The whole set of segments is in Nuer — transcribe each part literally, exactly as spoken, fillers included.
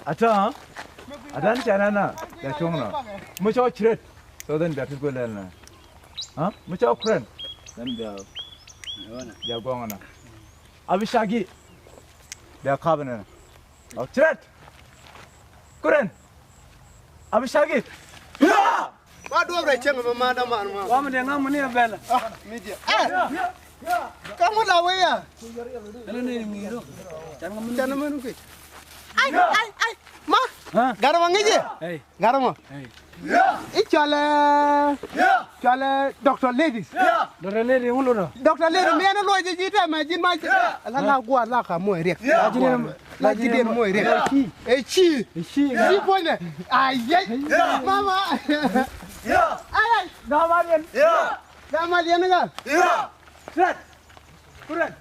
Ata, ata ni canana ya cɔŋna. Mi cɔ ciret. So then bia pil go lɛl na. Ha? Mi cɔ kuren. Then bia, bia gɔŋna. Abi cagi. Bia kabinɛ. Ɔ ciret. Kuren. Abi cagi. Ya! Ma duɔp rɛ cieŋ ma ma da man ma. Wa mi de ŋa muni a bɛl. Ah, mi diɛ. Eh! Ka ŋu la wee ya? Ɛn ni ŋi̱i̱r ɔ. Can ŋa muni. Can ŋa muni. Ai, ai, ai. Ma. Ha? Garma ŋi̱i̱c yɛ? Hey. Garma. Hey. I̱ cɔalɛ, cɔalɛ Doctor Ladies. Doctor Lady ŋu lotdɔ? Doctor Lady mi ɛn luɔc ji̱ ji̱ tɛmɛ ji̱n ma ji̱. La la gua̱a̱th la ka muɔc riɛk. La ji̱ diɛn, la ji̱ diɛn muɔc riɛk. Eci. Eci. Eci puɔ̱nydɛ. Ayɛc. Mama. Ayɛc. Gamaliɛn. Gamaliɛn ŋa. Tet. Kuren.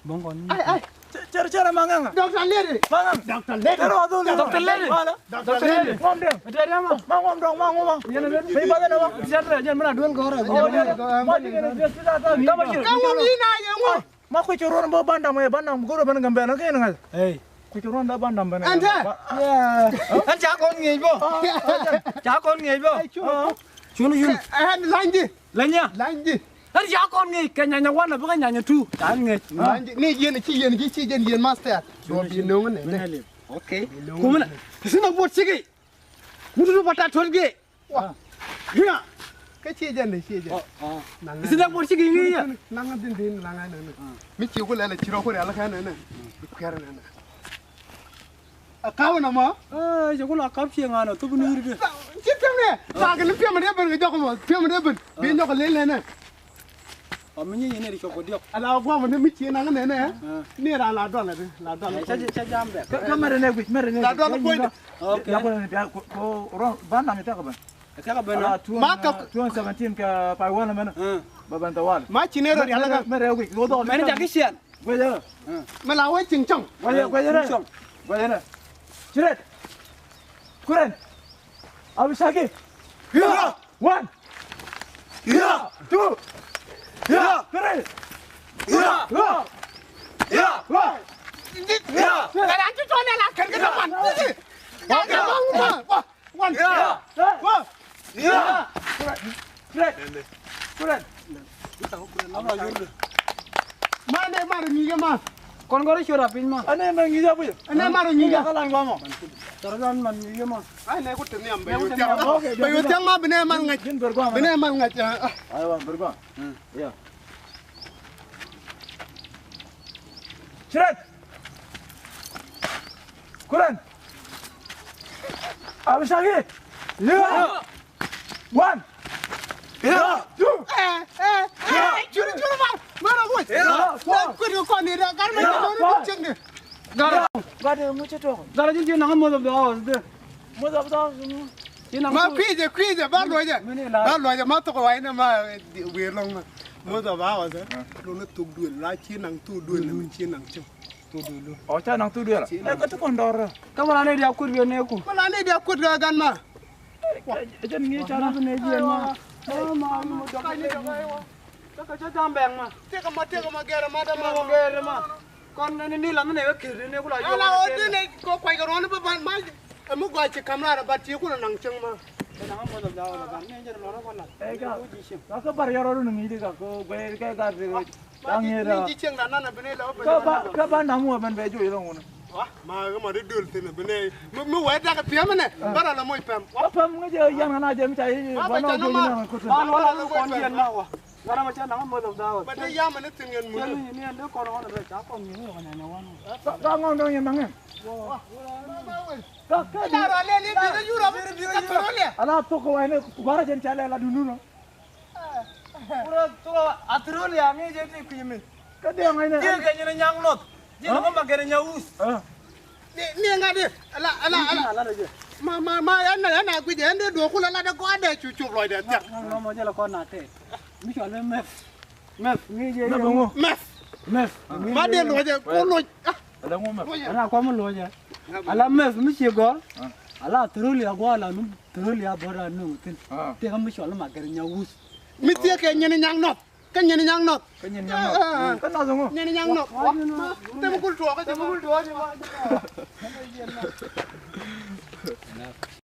Bɔŋ kɔn. Ai, ai. Cɛ, cɛ, cɛ, ma ŋaŋa. Doctor Lady. Ma ŋaŋa. Doctor Lady. Cɛ, wa dhul. Doctor Lady. Wala. Doctor Lady. Ŋɔm dee. Ate dee ma. Ma ŋɔm dɔŋ, ma ŋɔm ma. Yɛn a bɛ. Bɛ ba dee na ma. Cɛ, cɛ, cɛ, mɛ na duel gɔrɛ. Oh, yeah. Ma di kene just that. Kama jiro. Ka ŋɔm yi na yɛ ŋɔm. Ma kui̱ cɛ ruɔn bä bandam yɛ bandam go̱rɛ bɛn gambɛn kɛ ni ŋa̱th. Hey. Kui̱ cɛ ruɔn da bandam bɛn. Ɛn tɛ. Yeah. Ɛn ca kɔn ŋi̱i̱c bä. Ca kɔn ŋi̱i̱c bä. Cun, cun. Ɛn la̱nydi. Lɛnyɛ. La̱nydi. Ɣän ca kɔn ŋi̱i̱c kɛ nyanya wan a bikɛ nyanya tu ca ŋi̱i̱c. La̱nydi ni yien ci yien ci ci jɛn yien master. Dɔɔ bi no̱o̱ŋ nɛ nɛ. Okay. Kumɛ nɛ. Kɛ ci nɛ buɔt ciki. Ŋut tu ba ta tuɔl gee. Wa. Hia. Kɛ ci jɛn ni ci jɛn. Kɛ ci nɛ buɔt ciki ŋi̱i̱c yɛ. Naŋ din din naŋ nɛ nɛ. Mi ci ku lɛl ci rɔ ku rɛl kɛ nɛ nɛ. Kuɛr nɛ nɛ. A kap nɔmɔ. Ɛ, cɛ ku la kap cieŋ an a thop ni wi̱r di. Ci piɛm ni. Ca kɛ ni piɛm ni ben kɛ jɔk mɔ. Piɛm ni ben. Bi nyɔk lel nɛnɛ. A mi nyi yɛn ni di cɔk kɛ diɔk. Ala guam ni mi ci naŋ nɛnɛ. Ni ra la dɔl di. La dɔl. Ca, ca jam bɛ. Kä, kä mɛrɛ nɛ guic, mɛrɛ nɛ. La dɔl guic. Kuɔny di. Okay. Ya kuɔny di, ko, ko, rɔ, ba nam i tɛk bɛ. I tɛk bɛ na. Ala, ma ka, twenty seventeen kɛ pay wal mɛnɛ. Ba bɛn tɛ wal. Ma ci nɛ rɔ di ala ka. Mɛrɛ guic. Mɛn jak i ciɛn. Guecä. Mɛ la wee ciŋ cɔŋ. Guecä, guecä nɛ. Ciŋ cɔŋ. Guecä nɛ. Ciret. Kuren. Abi caki. Ya. One. Ya. Two. Ya. Three. Ya. Four. Ya. Five. Ya. Kɛ la ci tɔn la kɛn kɛ man. Wa kɛ ma wa. One. Ya. One. Ya. Kuren. Kuren. Ma ne mar ŋi̱i̱cä ma. Kɔn gɔr i̱ ciöt a piny ma. Ane mar ŋi̱i̱cä puc. Ane mar ŋi̱i̱cä. Kä lany guamɔ. Tɔrɔ dan mar ŋi̱i̱cä ma. Ai ne ku te nhiam bɛ yo̱o̱ thiaŋ. Bɛ yo̱o̱ thiaŋ ma bi ne mar ŋa̱c. Jin ber guamɔ. Bi ne mar ŋa̱c. Ai wa ber guamɔ. Ya. Ciret. Kuren. Abi caki. Ya. One. Ya. Two. Ɛ, ɛ, ɛ, curi, curi, mar. Mar a wuc. Ya. Four. Kuet kɛ kɔn ni dɛ, gar mɛ ni dɛ, ni cieŋ ni. Gar. Gar de ŋu ci tuɔk. Gar ji̱n ji̱n naŋ most of the hours de. Most of the hours. Ji̱n naŋ. Ma kui̱cɛ, kui̱cɛ, ba luɔcɛ. Ba luɔcɛ, ma thok wa̱i̱ ni ma, eh, wi̱i̱ lɔŋ ma. Most of hours, eh. Lɔŋ ni thok duël, la ci naŋ thok duël, ni mi ci naŋ cieŋ. Ɔ ca naŋ thuk duel. Ɛ kä ti kɔn dɔr. Kä mɛ la ni dia kut wiɛ ni ku. Mɛ la ni dia kut wiɛ gan ma. Ɛ jɛn ŋi̱i̱c ca na bi ni jiɛn ma. Ma ma ma dɔk ni dɔk. Kä kä ca jam bɛŋ ma. Tëk ma tëk ma gɛr ma dama. Gɛr ma. Kɔn ni ni la ni ne kä kir ni ku la yɔ. Ala o di ne ko kwai ka rɔn ba ban ma. Ɛ mi gɔaa ci kam raar ɛ bat ci kun ɛ naŋ cieŋ ma. Ɛ naŋ ɛ muɔth ɛ gaw ɛ ban ni jɛn lɔr ɛ kɔn lat. Ɛ ka. Ka kä bar yɔr ɛ run ŋi̱i̱c di ka ko guɛ kɛ ka ti. Da̱ŋ yee da̱ŋ. Kä ba, kä ba nam wä ben bɛ juɔc lɔŋ wun. Wa ma kä ma di dul thin bi ne mi, mi wɛ dak piɛm ne. Bara la moc pɛm. Wa pɛm ŋa jɛ yan ŋa na jɛ mi ca yi. Wa ba na jɛ ma. Ba na la moc pɛm. Gara ma ca na moc of dawa. Ba de ya ma ne thin yɛn mu. Ni ni de kɔn wan ba ca kɔn ni wa na wan. Ga ŋɔn dɔŋ yɛ maŋɛ. Wa. Ka ka da ra le ni bi yura. Ka toro le. Ala to ko wa ne bara jɛn ca le la dunu no. Kura tura Australia ŋi̱i̱cɛ ti kui̱ mi. Kä diɛ ŋa̱cnɛ. Diɛ kɛ nyin nyaŋ nɔth. Diɛ ŋa̱cnɛ ma kɛn nya wus. Ni, ni ŋa̱t di. Ala, ala, ala. Ma, ma, ma, ɛn na, ɛn na guic, ɛn di duɔk kula la dɛ gɔaa dɛ cu cup lɔcdɛ thia̱k. Ŋa̱c nɔmɔ jɛ lɛ kɔn na tɛt. Mi cɔal mi mɛth. Mɛth ŋi̱i̱cɛ. Mɛth ŋu? Mɛth. Meth. Ma dee luɔcɛ, ku luɔc. Ala ŋu meth. Ala kuam luɔcɛ. Ala meth mi ci gɔl. Ala thuruli a guala nu, thuruli a bora nu tin. Teka mi cɔl ma gɛr nya wus. Mi thiek kɛ nyin nyaŋ nɔth. Kä nyin nyaŋ nɔth. Kä nyin nyaŋ nɔth. Kä nɔth ŋu? Nyin nyaŋ nɔth. Wa, ma, te mi kul tuɔɔk, te mi kul tuɔɔk.